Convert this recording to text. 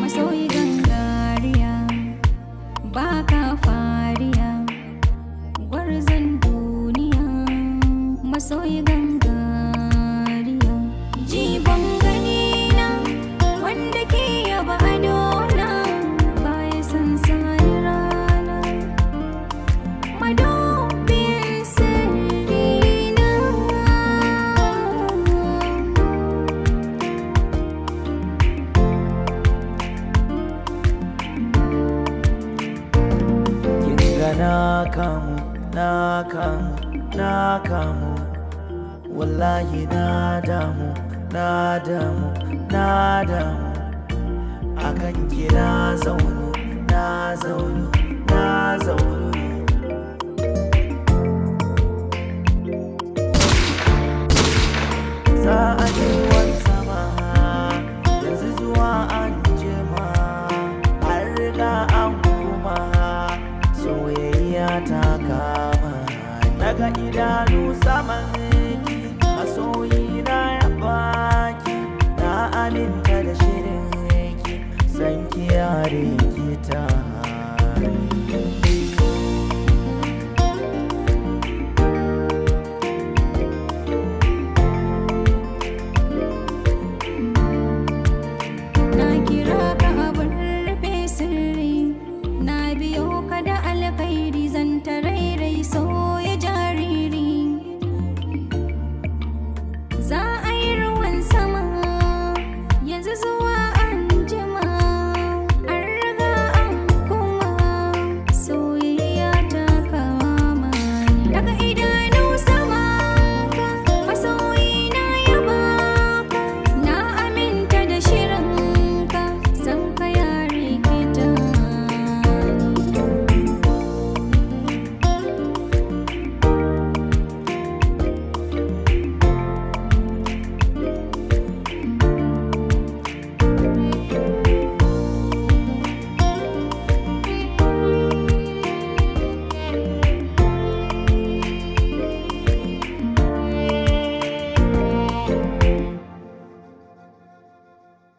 Masoyi gangariya, baka fariya, gwarzon duniya. Masoyi gangariya, jigon ganina, wanda ke yaba adona, baya san sani rana, madubin sirrina. Kin ga na kamu, na kamu, na kamu. Wallahi na damu, na damu, na damu. Akan ki na zaunu, na zaunu, na zaunu. Za a ji ruwan sama yanzu zuwa an jima, an riga an kuma soyayya ta kama. Daga idanu saman ki, masoyi na ya baki, na aminta da shirin ki, san ki yare.